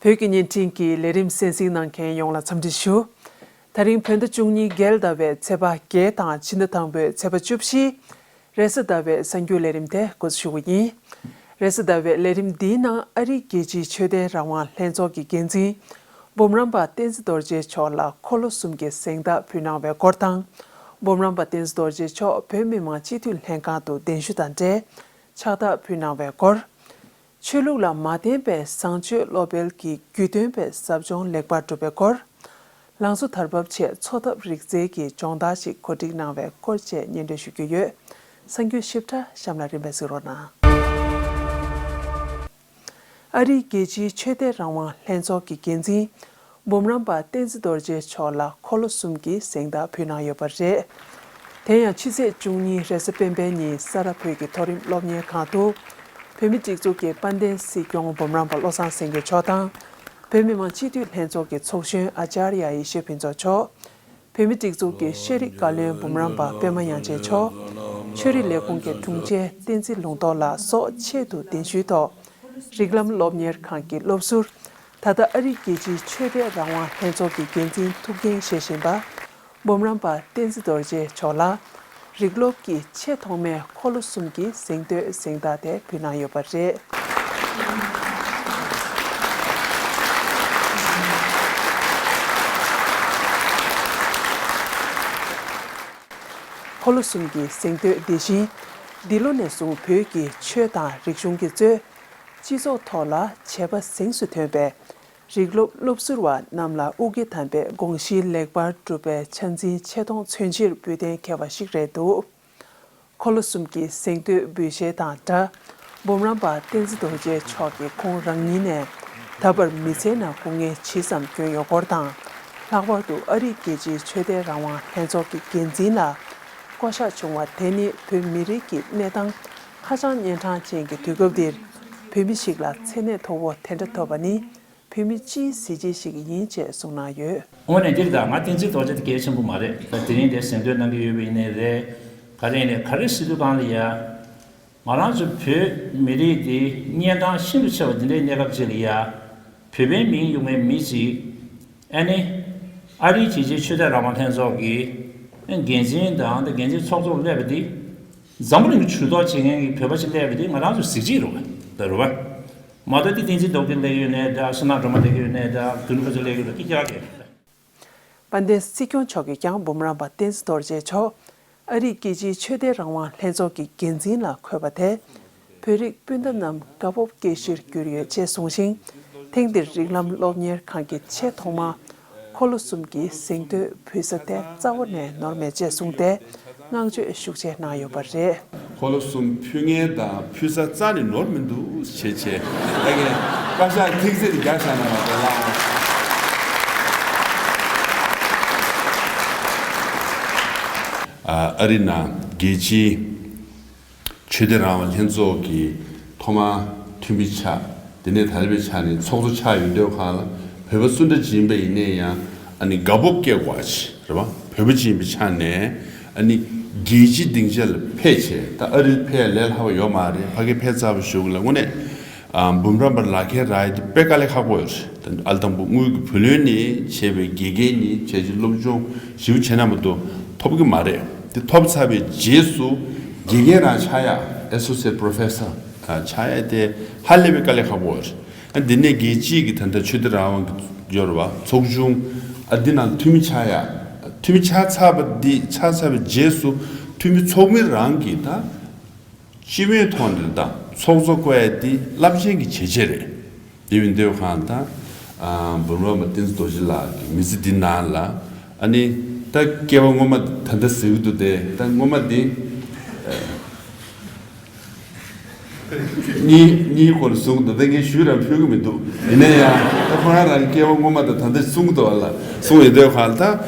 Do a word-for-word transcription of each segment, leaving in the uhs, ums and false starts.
བོད་ཀྱི་བརྙན་འཕྲིན་གྱི་ལས་རིམ་གསན་གཟིགས་གནང་མཁན་ཡོངས་ལ་འཚམས་འདྲི་ཞུ། ད་རིང་བོད་ཟླ་བཅུ་གཉིས་རྒྱལ་ཟླ་བའི་ཚེས་པ་བརྒྱད་དང་ཕྱི་ཟླ་དང་པོའི་ཚེས་པ་བཅུ་བཞི། རེས་གཟའ་ཟླ་བའི་གསར་འགྱུར་ལས་རིམ་དེ་འགོ་འཛུགས་ཞུ་གི་ཡིན། རེས་གཟའ་ཟླ་བའི་ལས་རིམ་འདིའི་ནང་ཨ་རིའི་རྒྱལ་སྤྱིའི་ཆོས་དད་རང་དབང་ལྷན་ཚོགས་ཀྱི་འགན་འཛིན། འབུམ་རམས་པ་བསྟན་འཛིན་རྡོ་རྗེ་མཆོག་ལ་འཁོར་ལོ་གསུམ་གྱི་གཟེངས་རྟགས་ཕུལ་གནང་བའི་སྐོར་དང་། འབུམ་རམས་པ་བསྟན་འཛིན་རྡོ་རྗེ་མཆོག་བོད་མི་མང་སྤྱི་འཐུས་ལྷན་ཁང་དུ་གདན་ཞུ་དང་འབྲེལ་ཕྱག་རྟགས་ཕུལ་གནང་བའི་སྐོར། ཆོས་ལུགས་ལ་མ་བརྟེན་པའི་བཟང་སྤྱོད་སློབ་སྤེལ་གྱི་རྒྱུས་སྟོན་པའི་ཟབ་སྦྱོང་ལེགས་པར་གྲུབ་པའི་སྐོར། ལང་ཚོ་དར་བབ་ཆེད་འཚོ་ཐབས་རིག་རྩལ་གྱི་སྦྱོང་བརྡར་ཞིག་གོ་སྒྲིག་གནང་བའི་སྐོར་བཅས་སྙན་སྒྲོན་ཞུ་རྒྱུ་ཡོད། གསར་འགྱུར་ཞིབ་ཕྲ་གཤམ་ལ་རིམ་པས་གཟིགས་རོགས་གནང་། ཨ་རིའི་རྒྱལ་སྤྱིའི་ཆོས་དད་རང་དབང་ལྷན་ཚོགས་ཀྱི་འགན་འཛིན། འབུམ་རམས་པ་བསྟན་འཛིན་རྡོ་རྗེ་མཆོག་ལ་འཁོར་ལོ་གསུམ་གྱི་གཟེངས་རྟགས་ཕུལ་གནང་ཡོད་པ་རེད། དེ་ཡང་ཕྱི་ཚེས་བཅུ་གཉིས་རེས་གཟའ་སྤེན་པའི་ཉིན་ས་རཱ་བོད་ཀྱི་མཐོ་རིམ་སློབ་གཉེར་ཁང་དུ། བོད་མིའི་སྒྲིག་འཛུགས་ཀྱི་དཔལ་ལྡན་སྲིད་སྐྱོང་འབུམ་རམས་པ་བློ་བཟང་སེང་གེ་མཆོག་དང་། བོད་མི་མང་སྤྱི་འཐུས་ལྷན་ཚོགས་ཀྱི་ཚོགས་གཞོན་ཨ་ཅཱརྱ་ཡེ་ཤེས་ཕུན་ཚོགས་མཆོག་བོད་མིའི་སྒྲིག་འཛུགས་ཀྱི་ཤེས་རིག་བཀའ་བློན་འབུམ་རམས་པ་པད་མ་དབྱངས་ཅན་མཆོག་ཆོས་རིག་ལས་ཁུངས་ཀྱི་དྲུང་ཆེ་བསྟན་འཛིན་ལུང་རྟོགས་ལགས་སོགས་ཆེད་དུ་གདན་ཞུའི་ཐོག་རིགས་ལམ་སློབ་གཉེར་ཁང་གི་སློབ་ཟུར། ད་ལྟ་ཨ་རིའི་རྒྱལ་སྤྱིའི་ཆོས་དད་རང་དབང་ལྷན་ཚོགས་ཀྱི་འགན་འཛིན་ཐུགས་འགན་བཞེས་བཞིན་པ། འབུམ་རམས་པ་བསྟན་འཛིན་རྡོ་རྗེ་མཆོག་ལ། རིགས་སློབ་ཀྱི་ཆེས་ཐོག་མའི་འཁོར་ལོ་གསུམ་གྱི་གཟེངས་བསྟོད་གཟེངས་རྟགས་དེ་ཕུལ་གནང་ཡོད་པ་རེད། འཁོར་ལོ་གསུམ་གྱི་གཟེངས་བསྟོད་འདི་བཞིན། འདི་ལོ་ནས་བཟུང་བོད་ཀྱི་ཆོས་དང་རིག་གཞུང་གི་གཙོས། སྤྱི་ཚོགས་ཐོག་ལ་བྱས་པ་གཟེངས་སུ་ཐོན་པའི་རིགས་སློབ་སློབ་ཟུར་བ་རྣམས་ལ་དབུ་སྐྱེས་དམ་པའི་དགོངས་གཞི་ལེགས་པར་གྲུབ་པའི་ཆ་འཛིན་ཆེ་མཐོང་མཚོན་ཕྱིར་འབུལ་གཏན་འཁེལ་བ་ཞིག་རེད་འདུག་འཁོར་ལོ་གསུམ་གྱི་གཟེངས་བསྟོད་འབུལ་བཞེས་དང་སྦྲགས། འབུམ་རམས་པ་བསྟན་འཛིན་རྡོ་རྗེ་མཆོག་གིས་ཁོང་རང་ཉིད་ནས་ད་བར་མི་ཚེའི་ནང་སྐུ་ངལ་ཇི་ཙམ་བསྐྱོན་ཡོད་སྐོར་དང་། ལྷག་པར་དུ་ཨ་རིའི་རྒྱལ་སྤྱིའི་ཆོས་དད་རང་དབང་ལྷན་ཚོགས་ཀྱི་འགན་འཛིན་ལ་བསྐོ་གཞག་བྱུང་བ་དེ་ནི་བོད་མི་རིགས་ཀྱི་གནས་སྟངས་ཧ་ཅང་གཉན་འཕྲང་ཅན་གྱི་དུས་སྐབས་འདིར་བོད་མི་ཞིག་ལ་མཚན་གནས་མཐོ་བོ་དེ་འདྲ་ཐོབ་པ་ནི། བོད་མི་སྤྱིའི་གཟི་བརྗིད་ཞིག་ཡིན་ཅེས་གསུངས་གནང་ཡོད། དངོས་གནས་འདིར་ད་ང་བསྟན་འཛིན་རྡོ་རྗེ་དེ་གལ་ཆེན་པོ་མ་རེད། ད་དེ་རིང་འདིར་གཟེངས་བསྟོད་གནང་གི་ཡོད་པ་ཡིན་ནའི་རེད། ག་རེ་ཡིན་ནའི་ག་རེ་ཟེར་དུས་གང་ལ་ཡ། ང་རང་ཚོ་བོད་མི་རིགས་འདི་གཉན་འཕྲང་ཤིན་ཏུ་ཆེ་བ་འདི་འདྲའི་གནས་སྐབས་ཅིག་ལ་ཡ། བོད་པའི་མིང་ཡོད་མཁན་མི་ཅིག་ཨ་ནི། ཨ་རིའི་རྒྱལ་སྤྱིའི་ཆོས་དད་རང་དབང་ལྷན་ཚོགས་ཀྱི་འགན་འཛིན་དང་འགན་འཛིན་ཚོགས་གཙོར་སླེབས་པ་འདི། འཛམ་བུ་གླིང་གི་ཇུས་གཏོགས་བྱེད་མཁན་གྱི་བོད་པ་ཅིག་སླེབས་པ་འདི་ང་རང་ཚོ་གཟི་བརྗིད་རེད་བ། ད་རེད་བ། མ་གཏོགས་འདི་བསྟན་འཛིན་རྡོ་རྗེ་སླེབས་ཡོད་ནའི་འདྲ། བསོད་ནམས་སྒྲོལ་མ་སླེབས་ཡོད་ནའི་འདྲ། དོན་གྲུབ་ཕུན་ཚོགས་སླེབས་ཡོད་ནའི་འདྲ། སྐད་ཆ་རྒྱག་གི་རེད། དཔལ་ལྡན་སྲིད་སྐྱོང་མཆོག་གིས་ཀྱང་འབུམ་རམས་པ་བསྟན་འཛིན་རྡོ་རྗེ་མཆོག་ཨ་རིའི་རྒྱལ་སྤྱིའི་ཆོས་དད་རང་དབང་ལྷན་ཚོགས་ཀྱི་འགན་འཛིན་ལ་འཁོད་པ་དེ། བོད་རིགས་སྤུན་ཟླ་རྣམས་དགའ་སྤོབས་སྐྱེ་གཞིར་གྱུར་ཡོད་ཅེས་གསུངས་ཤིང་། ཐེངས་འདིར་རིགས་ལམ་སློབ་གཉེར་ཁང་གིས་ཆེས་ཐོག་མར་འཁོར་ལོ་གསུམ་གྱི་གཟེངས་བསྟོད་ཕུལ་ས་དེ་རྩ་བ་ནས་ནོར་མེད་ཅེས་གསུངས་ཏེ། བསྔགས་བརྗོད་ཤུགས་ཆེ་གནང་ཡོད་པ་རེད། འཁོར་ལོ་གསུམ་ཕུལ་མཁན་དང་ཕུལ་ས་རྩ་ནས་ནོར་མི་འདུག་བྱས་བྱས། ད་གིན་བཀའ་ཤག་ཐིག་ཚད་དེ་རྒྱག་བཞག་གནང་བ་དེ་ལ། ཨ་རི་ནང་རྒྱལ་སྤྱིའི་ཆོས་དད་རང་དབང་ལྷན་ཚོགས་ཀྱི་ཐོག་མ་འཐུས་མི་ཆགས། དེ་ནས་ད་ལྟ་བའི་ཆ་ནས་ཚོགས་གཙོ་ཆགས་ཡོང་དུས་སྒང་ལ། བོད་པ་སུ་འདྲ་ཅིག་ཡིན་པ་ཡིན་ནའི་ཡང་ཨ་ནི་དགའ་སྤོབས་སྐྱེ་དགོས་པ་ཅིག་རེད་བ། བོད་པ་ཅིག་ཡིན་པའི་ཆ་ནས་ཨ་ནི་རྒྱལ་སྤྱི་སྡིངས་ཆ་ལ་ཕེབས་བྱས། ད་ཨ་རིར་ཕེབས་ལས་སླ་བ་ཡོད་མ་རེད། ཕ་གིར་ཕེབས་ཚར་བའི་གཞུག་ལ་དངོས་གནས་ཨ་འབུམ་རམས་པ་ལག་འཁྱེར་རག་ཡ་དེ་དཔེ་དཀའ་ལས་ཁག་པོ་ཡོད་རེད། ཨ་ལ་དང་པོ་དངུལ་གྱི་བུ་ལོན་ནས་བྱས་པའི་དགེ་རྒན་ནས་བྱས་རྗེས་སློབ་སྦྱོང་ཞེ་པོ་བྱས་ན་མ་གཏོགས་ཐོབ་ཀྱི་མ་རེད། དེ་ཐོབ་ཚར་བའི་རྗེས་སུ་དགེ་རྒན་རང་ཆགས་ཡ། Associate Professor ཆགས་ཡ་དེ་ཧ་ལས་པའི་དཀའ་ལས་ཁག་པོ་ཡོད་རེད། ཨ་འདི་ནས་རྒྱལ་སྤྱིའི་གི་ད་ལྟ་ཆོས་དད་རང་དབང་གི་ཡོད་རེད་བ། ཚོགས་ཆུང་ཨ་འདི་ནང་འཐུས་མི་ཆགས་ཡ། འཐུས་མི་ཆགས་ཚར་བ་འདི་ཆགས་ཚར་བའི་རྗེས་སུ་འཐུས་མི་ཚོགས་མི་རང་གིས་ད་སྤྱི་མོས་ཐོག་ནས་ད་ཚོགས་གཙོ་བསྐོ་ཡ་འདི་རླབས་ཆེན་གྱི་བྱས་རྗེས་རེད། དེ་ཡིན་དུས་སྒང་ད་ཨ་འབུམ་རམས་པ་བསྟན་འཛིན་རྡོ་རྗེ་ལགས་ཀྱི་མི་ཚེ་འདི་ནང་ལ་ཨ་ནི་ད་སྐྱེ་བ་སྔོན་མ་ད་ལྟ་ཟེར་གྱི་འདུག་སྟེ། ད་སྔོན་མ་འདི་ཨ། གཉིས་གཉིས་སྐོར་གསུང་གི་འདུག་ད་ངས་ཞུས་རང་ཕུལ་གྱི་མི་འདུག་ཡིན་ན་ཡང་ད་ཁོ་རང་རང་སྐྱེ་བ་སྔོན་མ་དང་ད་ལྟ་གསུང་གི་འདུག་བ་ལ། གསུང་ཡོད་དུས་སྒང་ལ་ད་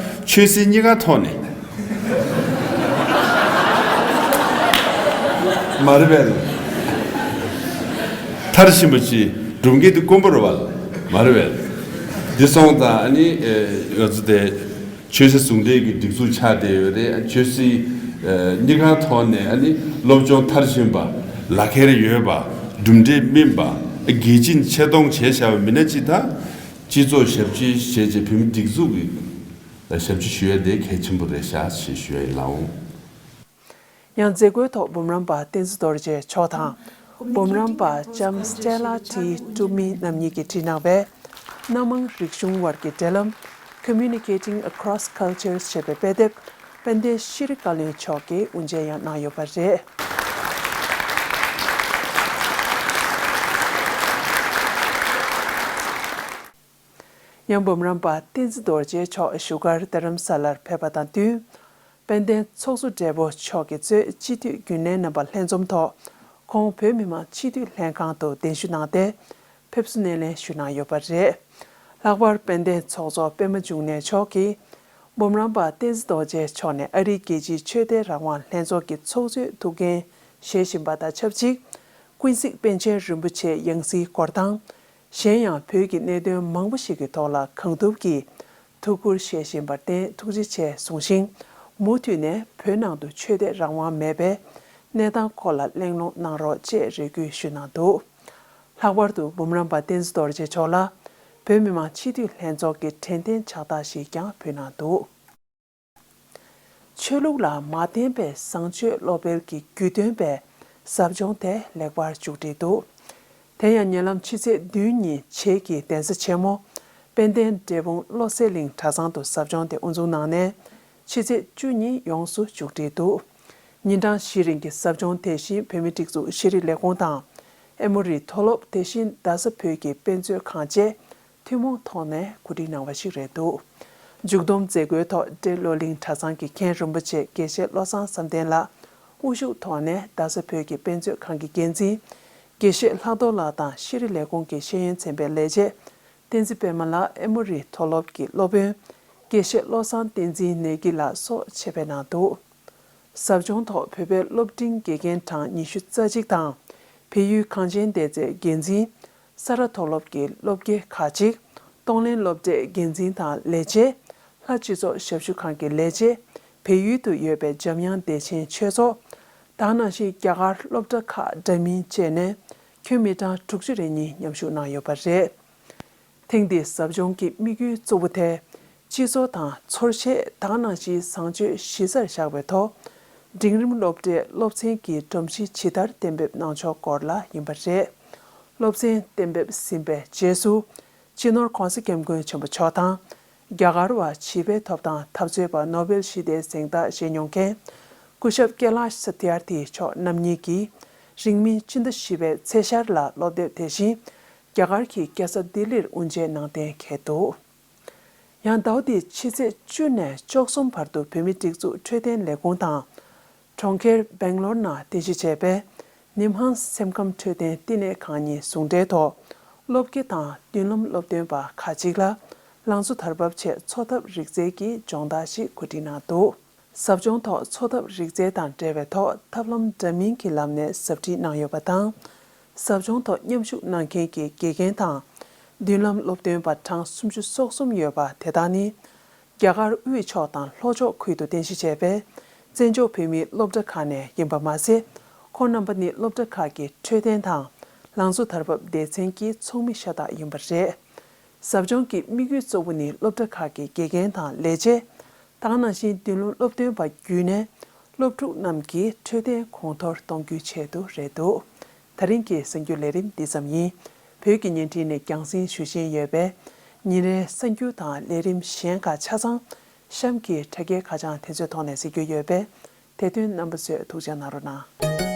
ཆོས་སྲིད་གཉིས་ཀ་ཐོག་ནས། མ་རེད་པས། མཐར་ཕྱིན་པ་ཅིག་སྒྲུབ་མཁན་དེ་དཀོན་པོ་རེད་པ། མ་རེད་པས། འདི་སོང་ཙང་ཨ་ནི་ཨེ་ང་ཚོ་དེ། ཆོས་སྲིད་ཟུང་འབྲེལ་གྱི་སྒྲིག་འཛུགས་ཆགས་བསྡད་ཡོད་རེད། ཆོས་སྲིད་ཨ་གཉིས་ཀ་ཐོག་ནས་ཨ་ནི་སློབ་སྦྱོང་མཐར་ཕྱིན་པ། ལག་འཁྱེར་ཡོད་པ། གྲུབ་འབྲས་སྨིན་པ། རྒྱལ་སྤྱིའི་ཆེ་མཐོང་བྱས་བཞག་པ་མིན་ན་ཅི་ད། སྤྱི་ཚོགས་ཞབས་ཕྱི་བྱས་རྗེས་བོད་མི་སྒྲིག་འཛུགས་ཀྱི་ཞབས་ཕྱི་ཞུ་ཡ་དེ་གལ་ཆེན་པོ་རེད་ཤག་ཞེས་ཞུ་ཡ་ཡིན་ལགས། ཡང་མཛད་སྒོའི་ཐོག་འབུམ་རམས་པ་བསྟན་འཛིན་རྡོ་རྗེ་མཆོག་དང་། འབུམ་རམས་པ་ལྕམ་Stella T Truby རྣམ་གཉིས་ཀྱིས་བྲིས་གནང་བའི་སྣ་མང་རིག་གཞུང་བར་གྱི་འབྲེལ་ལམ། Communicating Across Cultures ཞེས་པའི་དཔེ་དེབ་དཔལ་ལྡན་ཤེས་རིག་བཀའ་བློན་མཆོག་གིས་དབུ་འབྱེད་ཡང་གནང་ཡོད་པ་རེད། ཡང་འབུམ་རམས་པ་བསྟན་འཛིན་རྡོ་རྗེ་མཆོག་བཞུགས་སྒར་རྡ་རམ་ས་ལར་ཕེབས་པ་དང་བསྟུན། དཔལ་ལྡན་ཚོགས་གཙོ་སྦྲེལ་པོ་མཆོག་གིས་གཙོས་སྤྱི་འཐུས་རྒྱུན་ལས་རྣམ་པ་ལྷན་འཛོམས་ཐོག་ཁོང་བོད་མི་མང་སྤྱི་འཐུས་ལྷན་ཁང་དུ་གདན་ཞུ་གནང་སྟེ་ཕེབས་བསུ་སྣེ་ལེན་ཞུས་གནང་ཡོད་པ་རེད། ལྷག་པར་དཔལ་ལྡན་ཚོགས་གཙོ་པདྨ་འབྱུང་གནས་མཆོག་གིས་འབུམ་རམས་པ་བསྟན་འཛིན་རྡོ་རྗེ་མཆོག་ནས་ཨ་རིའི་རྒྱལ་སྤྱིའི་ཆོས་དད་རང་དབང་ལྷན་ཚོགས་ཀྱི་ཚོགས་གཙོའི་ཐུགས་འགན་བཞེས་བཞིན་པ་དང་ཆབས་ཅིག་ཀུན་གཟིགས་པཎ་ཆེན་རིན་པོ་ཆེའི་ཡང་སྲིད་སྐོར་དང་། གཞན་ཡང་བོད་ཀྱི་གནད་དོན་མང་པོ་ཞིག་གི་ཐོག་ལ་གང་ཐུབ་ཀྱིས་ཐུགས་ཁུར་བཞེས་བཞིན་པར་བརྟེན་ཐུགས་རྗེ་ཆེ་གསུངས་ཤིང་། མུ་མཐུད་ནས་བོད་ནང་དུ་ཆོས་དད་རང་དབང་མེད་པའི་གནས་སྟངས་སྐོར་ལ་གླེང་སློང་གནང་རོགས་ཅེས་རེ་སྐུལ་ཞུས་གནང་འདུག་ལྷག་པར་དུ་འབུམ་རམས་པ་བསྟན་འཛིན་རྡོ་རྗེ་མཆོག་ལ་བོད་མི་མང་སྤྱི་འཐུས་ལྷན་ཚོགས་ཀྱི་དྲན་རྟེན་ཕྱག་རྟགས་ཤིག་ཀྱང་ཕུལ་གནང་འདུག་ཆོས་ལུགས་ལ་མ་བརྟེན་པའི་བཟང་སྤྱོད་སློབ་སྤེལ་གྱི་རྒྱུས་སྟོན་པའི་ཟབ་སྦྱོང་དེ་ལེགས་པར་མཇུག་སྒྲིལ་འདུག་དེ་ཡང་ཉེ་ལམ་ཕྱི་ཚེས་བདུན་ཉིན་བྱེས་ཀྱི་གདན་ས་ཆེན་མོ་དཔལ་ལྡན་འབྲས་སྤུངས་བློ་གསལ་གླིང་གྲྭ་ཚང་དུ་ཟབ་སྦྱོང་དེ་དབུ་འཛུགས་གནང་ནས་ཕྱི་ཚེས་བཅུ་ཉིན་ཡོངས་སུ་མཇུག་སྒྲིལ་འདུག་ཉིན་གྲངས་བཞི་རིང་གི་ཟབ་སྦྱོང་དེ་བཞིན་བོད་མིའི་སྒྲིག་འཛུགས་ཤེས་རིག་ལས་ཁུངས་དང་། ཨེ་མོ་རི་མཐོ་སློབ་དེ་བཞིན་རྡ་ས་བོད་ཀྱི་དཔེ་མཛོད་ཁང་བཅས་ཐུན་མོང་ཐོག་ནས་གོ་སྒྲིག་གནང་བ་ཞིག་རེད་འདུག་མཇུག་བསྡོམས་མཛད་སྒོའི་ཐོག་འབྲས་བློ་གླིང་གྲྭ་ཚང་གི་མཁན་རིན་པོ་ཆེ་དགེ་བཤེས་བློ་བཟང་བསམ་གཏན་ལགས་དབུ་བཞུགས་ཐོག་ནས་རྡ་ས་བོད་ཀྱི་དཔེ་མཛོད་ཁང་གི་འགན་འཛིན་དགེ་བཤེས་ལྷག་རྡོར་ལགས་དང་ཤེས་རིག་ལས་ཁུངས་ཀྱི་ཤེས་ཡོན་ཚན་པའི་ལས་བྱེད་བསྟན་འཛིན་པད་མ་ལགས། ཨེ་མོ་རི་མཐོ་སློབ་ཀྱི་སློབ་དཔོན་དགེ་བཤེས་བློ་བཟང་བསྟན་འཛིན་ནེ་གི་ལགས་སོགས་ཆེད་ཕེབས་གནང་འདུག་ཟབ་སྦྱོང་ཐོག་བོད་པའི་སློབ་འབྲིང་དགེ་རྒན་གྲངས་ཉི་ཤུ་རྩ་གཅིག་དང་། བལ་ཡུལ་གངས་ཅན་བདེ་རྩའི་འགན་འཛིན། ས་རཱ་མཐོ་སློབ་ཀྱི་སློབ་དགེ་ཁག་ཅིག་གཏོང་ལེན་སློབ་གྲྭའི་འགན་འཛིན་དང་ལས་བྱེད། ལྷ་སྤྱི་ཚོགས་ཞབས་ཞུ་ཁང་གི་ལས་བྱེད། བལ་ཡུལ་དུ་ཡོད་པའི་འཇམ་དབྱངས་བདེ་ཆེན་ཆོས་ཚོགས། དེ་ནང་བཞིན་རྒྱ་གར་སློབ་གྲྭ་ཁག་འདྲ་མིན་བཅས་ནས་ཁྱོན་མི་གྲངས་དྲུག་ཅུ་རེ་གཉིས་མཉམ་ཞུགས་གནང་ཡོད་པ་རེད། ཐེངས་འདིའི་ཟབ་སྦྱོང་གི་དམིགས་ཡུལ་གཙོ་བོ་དེ། སྤྱི་ཚོགས་དང་ཚོར་ཤེས་དེ་ནང་བཞིན་བཟང་སྤྱོད་གཞི་རྩར་བཞག་པའི་ཐོག་འབྲིང་རིམ་སློབ་གྲྭའི་སློབ་ཚན་གྱི་སྒྲོམ་གཞི་ཇི་ལྟར་གཏན་འབེབས་གནང་ཕྱོགས་སྐོར་ལ་ཡིན་པ་རེད། སློབ་ཚན་གཏན་འབེབས་ཟིན་པའི་རྗེས་སུ། སྤྱི་ནོར་༧གོང་ས་༧སྐྱབས་མགོན་ཆེན་པོ་མཆོག་དང་། རྒྱ་གར་བ་བྱིས་པའི་ཐོབ་ཐང་འཐབ་རྩོད་པ་ནོ་བེལ་ཞི་བདེའི་གཟེངས་རྟགས་བཞེས་མྱོང་མཁན། སྐུ་ཞབས་ཀེ་ལཱཤ་སཏི་ཨར་ཐི་མཆོག་རྣམ་གཉིས་ཀྱིས། རིང་མིན་སྤྱི་ཟླ་བཞི་པའི་ཚེས་ཤར་ལ་སློབ་དེབ་དེ་བཞིན། རྒྱ་གར་གྱི་རྒྱལ་ས་ལྡི་ལིར་དབུ་འབྱེད་གནང་གཏན་འཁེལ་འདུག་ཡང་ཟླ་བ་འདིའི་ཕྱི་ཚེས་བཅུ་ནས་བཅུ་གསུམ་བར་དུ་བོད་མིའི་སྒྲིག་འཛུགས་འཕྲོད་བསྟེན་ལས་ཁུངས་དང་། གྲོང་ཁྱེར་སྦེང་ལོར་ནང་རྟེན་གཞི་བྱས་པའི་ནིམ་ཧཱན་སེམས་ཁམས་འཕྲོད་བསྟེན་བསྟི་གནས་ཁང་གཉིས་ཟུང་འབྲེལ་ཐོག་སློབ་དགེ་དང་མདུན་ལམ་སློབ་སྟོན་པ་ཁག་ཅིག་ལ་ལང་ཚོ་དར་བབ་ཆེད་འཚོ་ཐབས་རིག་རྩལ་གྱི་སྦྱོང་བརྡར་ཞིག་གོ་སྒྲིག་གནང་འདུག་ཟབ་སྦྱོང་ཐོག་འཚོ་ཐབས་རིག་རྩལ་དང་འབྲེལ་བའི་ཐོག་ཐབས་ལམ་འདྲ་མིན་གྱི་ལམ་ནས་ཟབ་ཁྲིད་གནང་ཡོད་པ་དང་། ཟབ་སྦྱོང་ཐོག་མཉམ་ཞུགས་གནང་མཁན་གྱི་དགེ་རྒན་དང་། མདུན་ལམ་སློབ་སྟོན་པ་གྲངས་སུམ་ཅུ་སོ་གསུམ་ཡོད་པ་དེ་དག་ནི། རྒྱ་གར་དབུས་ཕྱོགས་དང་ལྷོ་ཕྱོགས་ཁུལ་དུ་རྟེན་གཞི་བྱས་པའི་བཙན་བྱོལ་བོད་མིའི་སློབ་གྲྭ་ཁག་ནས་ཡིན་པ་མ་ཟད། ཁོང་རྣམ་པ་ནི་སློབ་གྲྭ་ཁག་གི་འཕྲོད་བསྟེན་དང་ལང་ཚོ་དར་བབ་སྡེ་ཚན་གྱི་ཚོགས་མི་ཤ་སྟག་ཡིན་པ་རེད། ཟབ་སྦྱོང་གི་དམིགས་ཡུལ་གཙོ་བོ་ནི་སློབ་གྲྭ་ཁག་གི་དགེ་རྒན་དང་ལས་བྱེད། དེ་ནང་བཞིན་མདུན་ལམ་སློབ་སྟོན་པ་བརྒྱུད་ནས་སློབ་ཕྲུག་རྣམས་ཀྱི་འཕྲོད་བསྟེན་གོང་མཐོར་གཏོང་རྒྱུའི་ཆེད་དུ་རེད་འདུག་ད་རིང་གི་གསར་འགྱུར་ལས་རིམ་འདི་ཙམ་ཡིན། བོད་ཀྱི་བརྙན་འཕྲིན་ནས་རྒྱང་སྲིང་ཞུ་བཞིན་ཡོད་པས། ཉིན་རེའི་གསར་འགྱུར་དང་ལས་རིམ་གཞན་ཁག་ཆ་ཚང་གཤམ་གྱི་དྲ་རྒྱའི་ཁ་བྱང་དེ་ཚོའི་ཐོག་ནས་གཟིགས་རྒྱུ་ཡོད་པས། དེ་དོན་རྣམ་པ་ཚོས་ཐུགས་རྗེ་གནང་རོགས་གནང་།